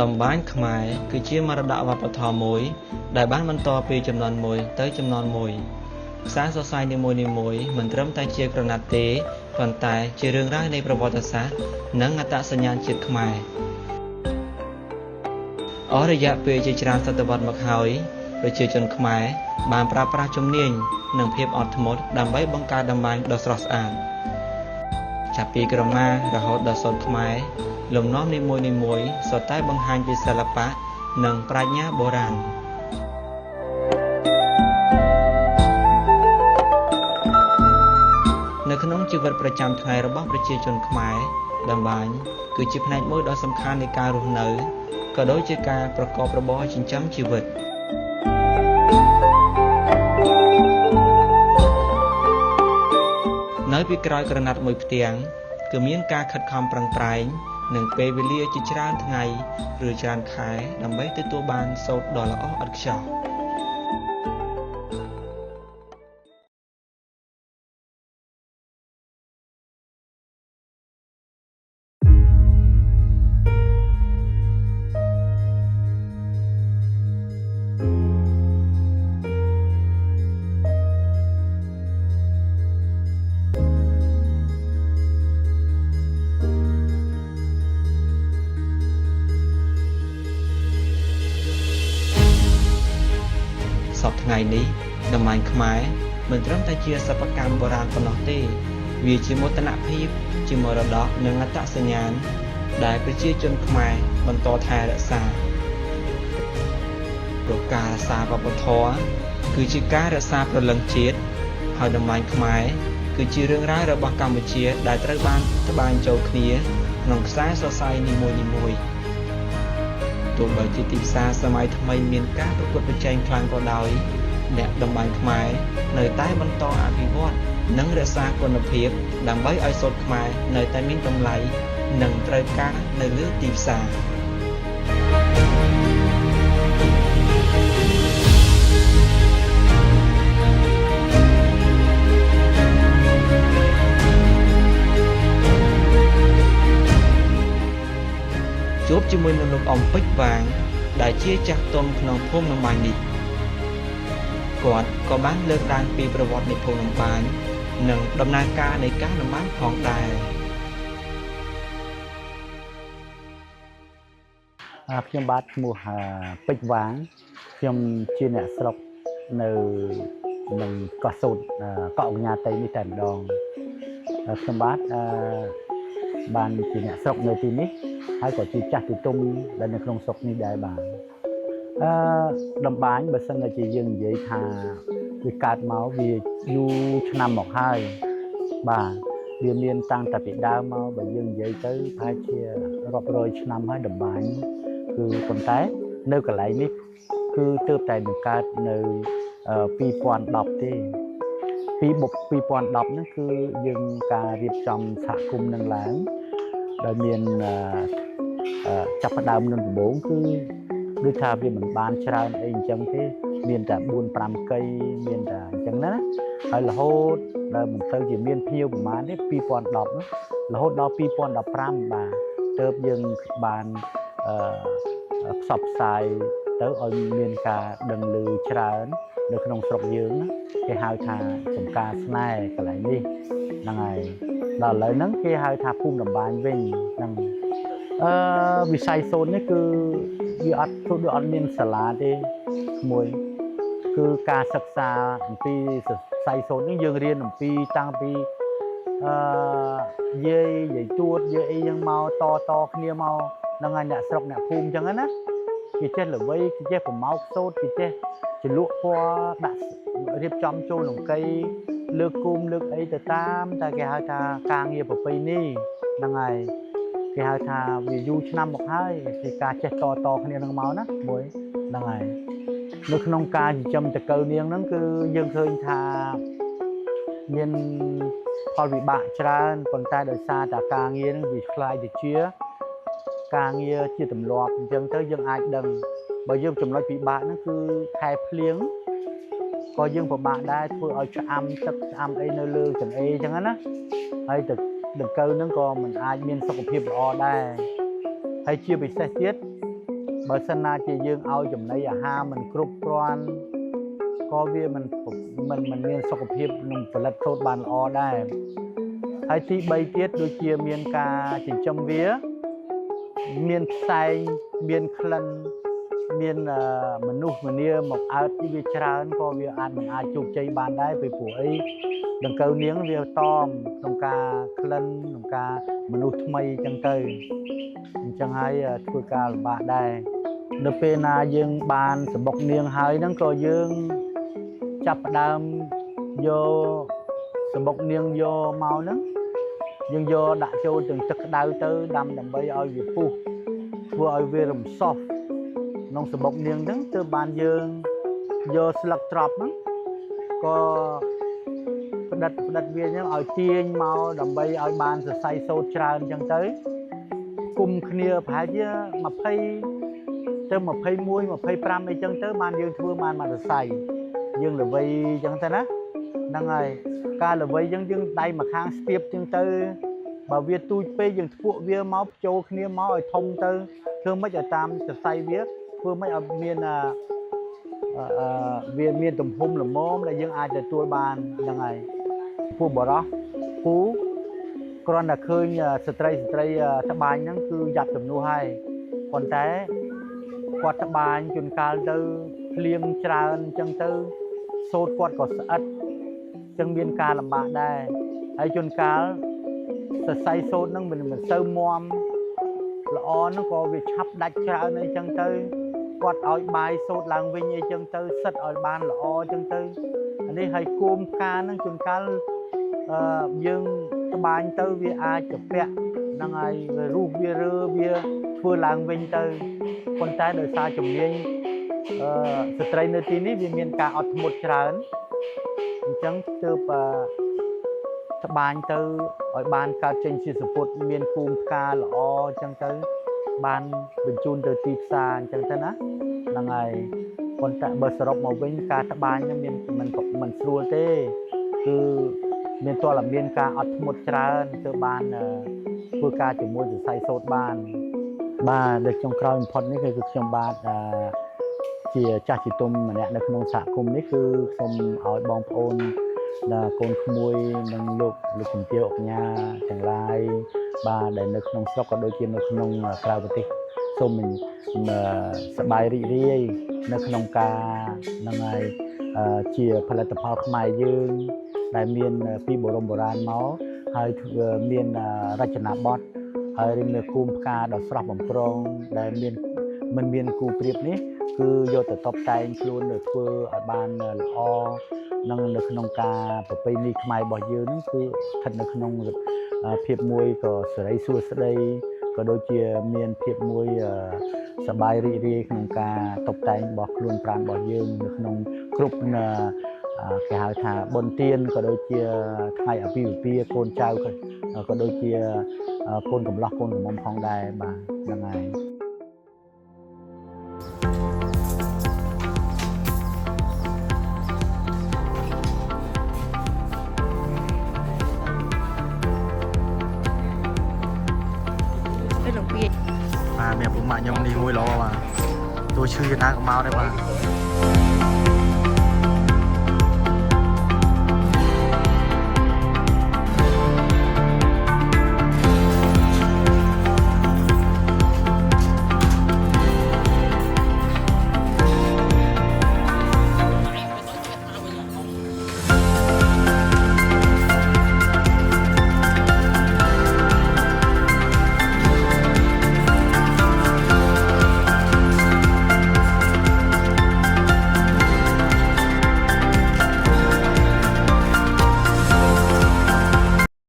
តម្បាញខ្មែរគឺជាមរតកវប្បធម៌មួយដែលបានបន្តពីជំនាន់មួយទៅជំនាន់មួយខ្សែសរសៃនីមួយៗមិនត្រឹមតែជាក្រណាត់ទេប៉ុន្តែជារឿងរ៉ាវនៃប្រវត្តិសាស្ត្រនិងអត្តសញ្ញាណជាតិខ្មែរអស់រយៈពេលជាច្រើនសតវត្សមកហើយប្រជាជនខ្មែរបានប្រើប្រាស់ជំនាញនិងភាពអត់ធ្មត់ដើម្បីបង្កើតតម្បាញដ៏ស្រស់ស្អាតចាប់ពីក្រមារហូតដល់សូត្រខ្មែរលំនាំនីមួយៗសុទ្ធតែបង្ហាញពីសិល្បៈនិងប្រាជ្ញាបុរាណនៅក្នុងជីវិតប្រចាំថ្ងៃរបស់ប្រជាជនខ្មែរតម្បាញគឺជាផ្នែកមួយដ៏សំខាន់នៃការរស់នៅក៏ដូចជាការប្រកបរបរចិញ្ចឹមជីវិតនៅពីក្រោយក្រណាត់មួយផ្ទាំងគឺមានការខិតខំប្រឹងប្រែងនិងពេលវេលាជាច្រើនថ្ងៃឬច្រើនខែដើម្បីទទួលបានសូត្រដ៏ល្អឥតខ្ចោះសព្វថ្ងៃនេះតម្បាញខ្មែរមិនត្រឹមតែជាសិប្បកម្មបុរាណប៉ុណ្ណោះទេវាជាមោទនភាពជាមរតកនិងអត្តសញ្ញាណដែលប្រជាជនខ្មែរបន្តថែរក្សាព្រោះការរក្សាវប្បធម៌គឺជាការរក្សាព្រលឹងជាតិហើយតម្បាញខ្មែរគឺជារឿងរ៉ាវរបស់កម្ពុជាដែលត្រូវបានត្បាញចូលគ្នាក្នុងខ្សែសរសៃនីមួយៗទោះបីជាទីផ្សារសម័យថ្មីមានការប្រកួតប្រជែងខ្លាំងក៏ដោយអ្នកតម្បាញខ្មែរនៅតែបន្តអភិវឌ្ឍនិងរក្សាគុណភាពដើម្បីឲ្យសូត្រខ្មែរនៅតែមានតម្លៃនិងត្រូវការនៅលើទីផ្សារជួបជាមួយនឹងលោកអំពេជ្រវាងដែលជាចាស់ទុំក្នុងភូមិតម្បាញនេះគាត់ក៏បានលើកឡើងពីប្រវត្តិនៃភូមិតម្បាញនិងដំណើរការនៃការតម្បាញផងដែរខ្ញុំបាទឈ្មោះពេជ្រវាងខ្ញុំជាអ្នកស្រុកនៅនឹងកោះសូត្រកោះអញ្ញាតីនេះតែម្ដងខ្ញុំបាទបានជាអ្នកស្រុកនៅទីនេះហើយក៏ជាចាស់ទីទុំដែលនៅក្នុងស្រុកនេះដែរបាទតម្បាញបើសិនជាយើងនិយាយថាវាកើតមកវាយូរឆ្នាំមកហើយបាទវាមានតាំងតែពីដើមមកបើយើងនិយាយទៅប្រហែលជារាប់រយឆ្នាំហើយតម្បាញគឺប៉ុន្តែនៅកន្លែងនេះគឺទើបតែបង្កើតនៅ2010ទេពី2010ហ្នឹងគឺយើងការរៀបចំសហគមន៍នឹងឡើងដោយមានចាប់ផ្ដើមនឹងដំបូងគឺដូចថាវាមិនបានច្រើនអីអញ្ចឹងទេមានតែ4 5កីមានតែអញ្ចឹងណាហើយរហូតដល់មិនទៅជាមានភ្ញៀវប្រហែលទេ2010រហូតដល់2015បាទទើបយើងបានផ្សព្វផ្សាយទៅឲ្យមានការដឹងឮច្រើននៅក្នុងស្រុកយើងណាគេហៅថាចំការស្នេហ៍កន្លែងនេះហ្នឹងហើយដល់ឥឡូវហ្នឹងគេហៅថាភូមិតម្បាញវិញហ្នឹងវិស័យសូត្រនេះគឺវាអត់ធ្វើដូចអត់មានសាលាទេមួយគឺការសិក្សាអំពីវិស័យសូត្រនេះយើងរៀនអំពីតាំងពីយាយទួតយាយអីយ៉ាងមកតគ្នាមកហ្នឹងហើយអ្នកស្រុកអ្នកភូមិអញ្ចឹងណាគេចេះល្វីគេចេះប្រមោកសូត្រគេចេះជ្រលក់ពណ៌ដាក់រៀបចំចូលក្នុងកីលើកគោមលើកអីទៅតាមតែគេហៅថាការងារប្រពៃណីហ្នឹងហើយគេហៅថាវាយូរឆ្នាំមកហើយជាការចេះតគ្នានឹងមកណាមួយហ្នឹងហើយនៅក្នុងការចិញ្ចឹមតកូវនាងហ្នឹងគឺយើងឃើញថាមានផលវិបាកច្រើនប៉ុន្តែដោយសារតែការងារហ្នឹងវាคล้ายទៅជាការងារជាទម្លាប់អញ្ចឹងទៅយើងអាចដឹងបើយើងចំណុចពិបាកហ្នឹងគឺខែភ្លៀងក៏យើងពិបាកដែរធ្វើឲ្យឆ្អាំទឹកឆ្អាំអីនៅលើចង្អេអញ្ចឹងណាហើយទៅដង្កូវហ្នឹងក៏មិនអាចមានសុខភាពល្អដែរហើយជាពិសេសទៀត បើសិនណាជាយើងឲ្យចំណីអាហារមិនគ្រប់គ្រាន់ក៏វាមិនមិនមិនមានសុខភាពនឹងផលិតសូត្របានល្អដែរហើយទី3ទៀតដូចជាមានការចិញ្ចឹមវាមានផ្សែងមានក្លិនមានមនុស្សម្នាមកអើតវាច្រើនក៏វាអាចមិនអាចជោគជ័យបានដែរពីព្រោះអីដង្កូវនាងវាតមក្នុងការក្លិនក្នុងការមនុស្សថ្មីអញ្ចឹងទៅអញ្ចឹងហើយធ្វើការលំបាកដែរនៅពេលណាយើងបានសម្បុកនាងហើយហ្នឹងក៏យើងចាប់ផ្ដើមយកសម្បុកនាងយកមកហ្នឹងយើងយកដាក់ចូលទាំងទឹកក្តៅទៅដាំដើម្បីឲ្យវាពុះធ្វើឲ្យវារំសោះក្នុងសម្បុកនាងហ្នឹងទើបបានយើងយកស្លឹកត្រប់ហ្នឹងក៏ផ្ដិតផ្ដិតវាហ្នឹងឲ្យទាញមកដើម្បីឲ្យបានសរសៃសូត្រច្រើនអញ្ចឹងទៅគុំគ្នាប្រហែលជា20ទៅ21 25អីចឹងទៅបានយើងធ្វើបានមួយសរសៃយើងល្វីអញ្ចឹងទៅណាហ្នឹងហើយការល្វីអញ្ចឹងយើងដៃមួយខាងស្ទាបអញ្ចឹងទៅបើវាទូចពេកយើងធ្ពួកវាមកចូលគ្នាមកឲ្យធំទៅធ្វើម៉េចឲ្យតាមសរសៃវាធ្វើម៉េចឲ្យមានវាមានទំហំល្មមដែលយើងអាចទទួលបានហ្នឹងហើយពួកបរោះពូគ្រាន់តែឃើញស្ត្រីស្ត្រីត្បាញហ្នឹងគឺយ៉ាប់ចំនួនហើយប៉ុន្តែគាត់ត្បាញជួនកាលទៅភ្លៀងច្រើនអញ្ចឹងទៅសូត្រគាត់ក៏ស្អិតអញ្ចឹងមានការលំបាកដែរហើយជួនកាលសរសៃសូត្រហ្នឹងមិនសូវមាំល្អហ្នឹងក៏វាឆាប់ដាច់ច្រើនអីចឹងទៅគាត់ឲ្យបាយសូត្រឡើងវិញអីចឹងទៅសិតឲ្យបានល្អចឹងទៅអានេះឲ្យគោមផ្កាហ្នឹងជួនកាលយើងត្បាញទៅវាអាចទៅពាក់ហ្នឹងហើយវារុះវារើវាធ្វើឡើងវិញទៅប៉ុន្តែដោយសារជំនាញស្ត្រីនៅទីនេះវាមានការអត់ធ្មត់ច្រើនអញ្ចឹងទើបត្បាញទៅឲ្យបានកើតចេញជាសពុតមានគូមផ្កាល្អអញ្ចឹងទៅបានបញ្ជូនទៅទីផ្សារអញ្ចឹងទៅណាហ្នឹងហើយប៉ុន្តែបើសរុបមកវិញការត្បាញហ្នឹងមានមិនស្រួលទេគឺមានតលមានការអត់ធ្មត់ច្រើនទើបបានធ្វើការជាមួយសរសៃសូត្របានបាទដល់ចុងក្រោយបំផុតនេះគឺខ្ញុំបាទជាចាស់ជាទុំម្នាក់នៅក្នុងសហគមន៍នេះគឺសូមឲ្យបងប្អូនដល់កូនក្មួយនិងលោកលោកជំទាវអុកញ៉ាទាំងឡាយបាទដែលនៅក្នុងស្រុកក៏ដូចជានៅក្នុងក្រៅប្រទេសសូមសប្បាយរីករាយនៅក្នុងការហ្នឹងហើយជាផលិតផលខ្មែរយើងដែលមានពីបរមបុរាណមកហើយមានរចនាបថហើយមានគូមផ្កាដ៏ស្រស់បំព្រងដែលមានមិនមានគូប្រៀបនេះគឺយកទៅតបតែងខ្លួនទៅធ្វើឲ្យបានល្អនឹងនៅក្នុងការប្រពៃណីខ្មែររបស់យើងហ្នឹងគឺស្ថិតនៅក្នុងភាពមួយក៏សេរីសួស្តីក៏ដូចជាមានភាពមួយសប្បាយរីករាយក្នុងការតបតែងរបស់ខ្លួនប្រាណរបស់យើងនៅក្នុងគ្រប់គេហៅថាបុណ្យទានក៏ដូចជាថ្ងៃអាពាហ៍ពិពាហ៍កូនចៅក៏ដូចជាកូនកំឡោះកូនក្រមុំផងដែរបាទហ្នឹងហើយ បាទមានពុកម៉ាក់ខ្ញុំនេះមួយល្អបាទទោះឈឺយ៉ាងណាក៏មកដែរបាទ